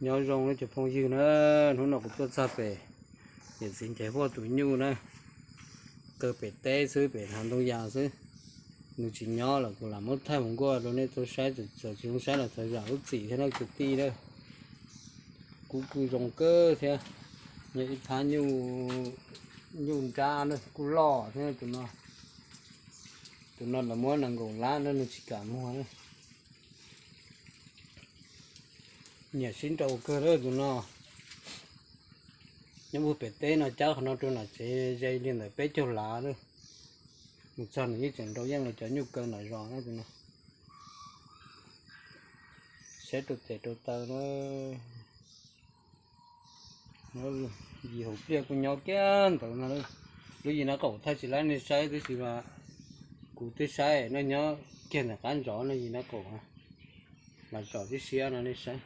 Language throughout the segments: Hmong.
Nyob zoo nawb cov phooj ywg na, hnub no kuv tuaj txog pem yawm txiv Nchaiv Huaj tus nyuj na, kaw pem teb xwb, pem hav ntoo yas xwb. Nws tsis nyob lawm kuv lam muab thaij hauv nkuaj rau nej tau saib, txawm tsis zoo saib los thov zam lub txim thiab na kwv tij na. Kuj kuj zoo kawg thiab, yog ib phab nyuj nrab na kuj loj thiab tus no. Tus no lawv muab nees nkaum lab na nws tsis kam muag na. Nyiam sib nraus kawg lawm tus no. Nyob puag pem teb no cab qhov no rau nram tsev ze li ntawm peb caug lav lawm. Mus txog nws yeej tseem nraus yeej los cov nyuj kaw nram zos na tus no. Saib rau tes rau taw na. Yim hauv pliaj kuj nyob kiag ntawd no. Lub yim no qaum thaij tsis laib nej saib tab sis mas kuv twb saib no nyob kiag ntawm qab ntsov no yim no qaum mas zom tib siab no nej saib.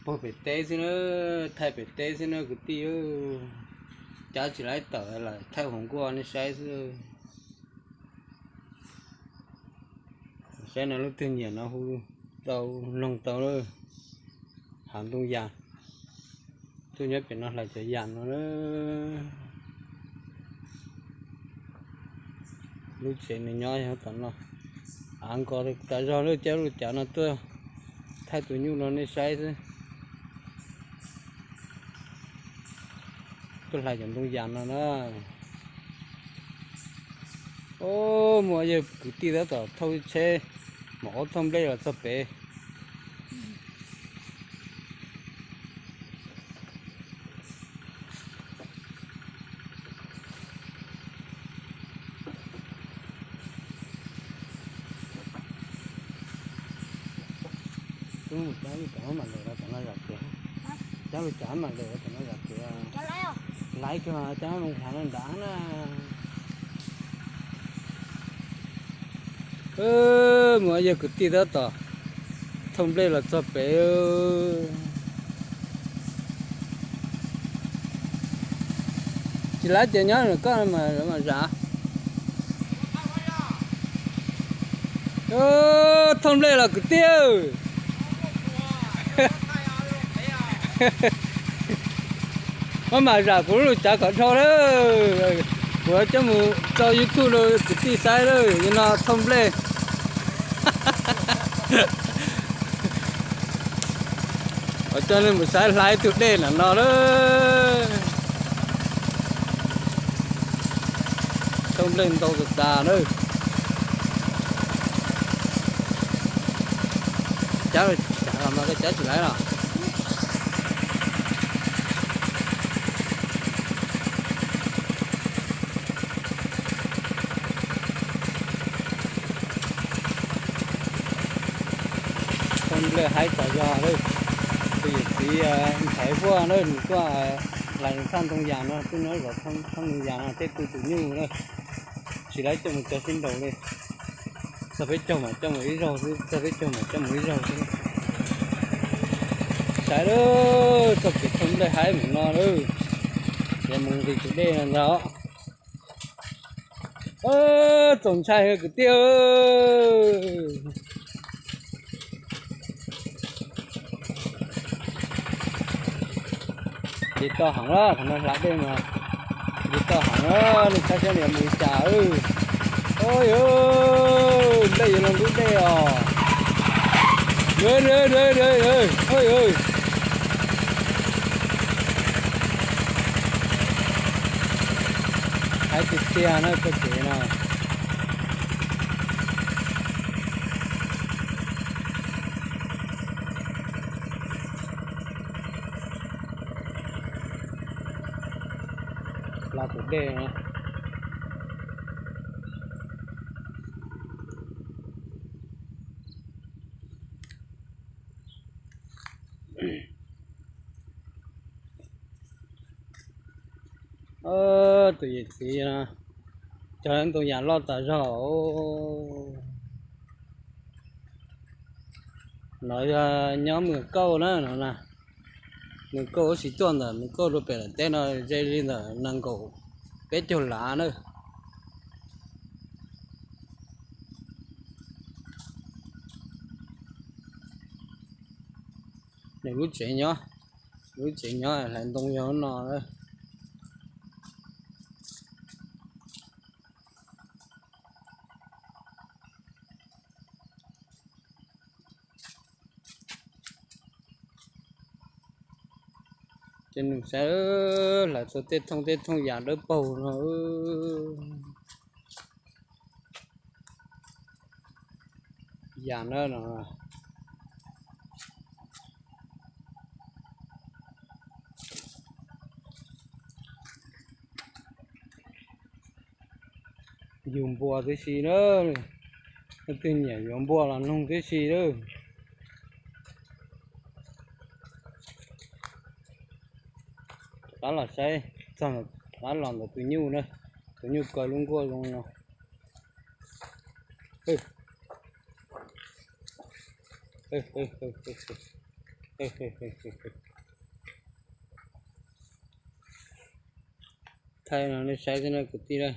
Puag pem teb xwb na, thaij pem teb xwb na kwv tij. Cab tsis laib tawm lam thaij hauv nkuaj nej saib xwb. Saib no lub twg nyiam no hu tau, noog tau lawm. Hav ntoo yas, tuaj nyob pem no hlais cov yas no na. Lub tsev nws nyob tom no. Av nkos tas zog lawm, cab lub cav no tuaj thaij tus nyuj no nej saib xwb. Tuaj hlais cov ntoo yas no na. Muaj yawg kwv tij tab tom thauj tsheb, mam ob thauj nplej los txog pem. Cab lub cav mam lawm rau tom no zam kev. Cab lub cav mam lawm rau tom no zam kev. Laiv kiag cab mus hlais no nrad na. Muaj yawg kwv tij tab tom thauj nplej los txog pem. Tsis laib ces nyob koj mas zam. Thauj nplej los kwv tij. Maj mam zam kuv lub cav kom dhau lawm, kuv coj mus tso YouTube rau kwv tij saib lawm, no thauj nplej. Kuv coj nej mus saib hlais tus dej nram no lawm. Thauj nplej ntau tas tas lawm. Cab los mas koj cab tsis laib los. Thauj nplej haib tas zog lawm. Tus yawm txiv Nchaiv Huaj na nws tuaj hlais nws thaj ntoo yas no, tuaj nyob zov thaj ntoo yas no thiab tu tus nyuj na. Tsis laib coj mus cog sib nraus li. Txog peb caug mam coj mus ib zaug xwb, txog peb caug mam coj mus ib zaug xwb. Saib lawm, txoj kev thauj nplej haib mus no lawm. Ces mus nqis tus dej no ntag. Txaus ntshai kwv tij. Nqis tau heev lawm, qhov no hlais dej mas nqis tau heev lawm, nej saib seb nws mus li cas. Oj, nplej yuav los ntub dej os. Haib tiag tiag na txoj kev no. Hla tus dej no. Tus yawm txiv no cog ntoo yas loj tas zog. No yog nyob Mws Kauj na no na. Mws Kauj tab sis tuaj ntawm Mws Kauj rau pem lawm teb no ze li ntawm nees nkaum peb caug lav na. Nws lub tsev nyob, lub tsev nyob hlais ntoo yog no. Ces nws saib hlais tau tej thooj tej thooj yam dawb paug no. Yam na no. Yug npua tib si na. Leej twg nyiam yuav npua los noog tib si lawm. Rov qab los saib txog, rov qab los ntawm tus nyuj na. Tus nyuj kaw lub nkuaj zoo no. Thaij no nej saib xwb na kwv tij na.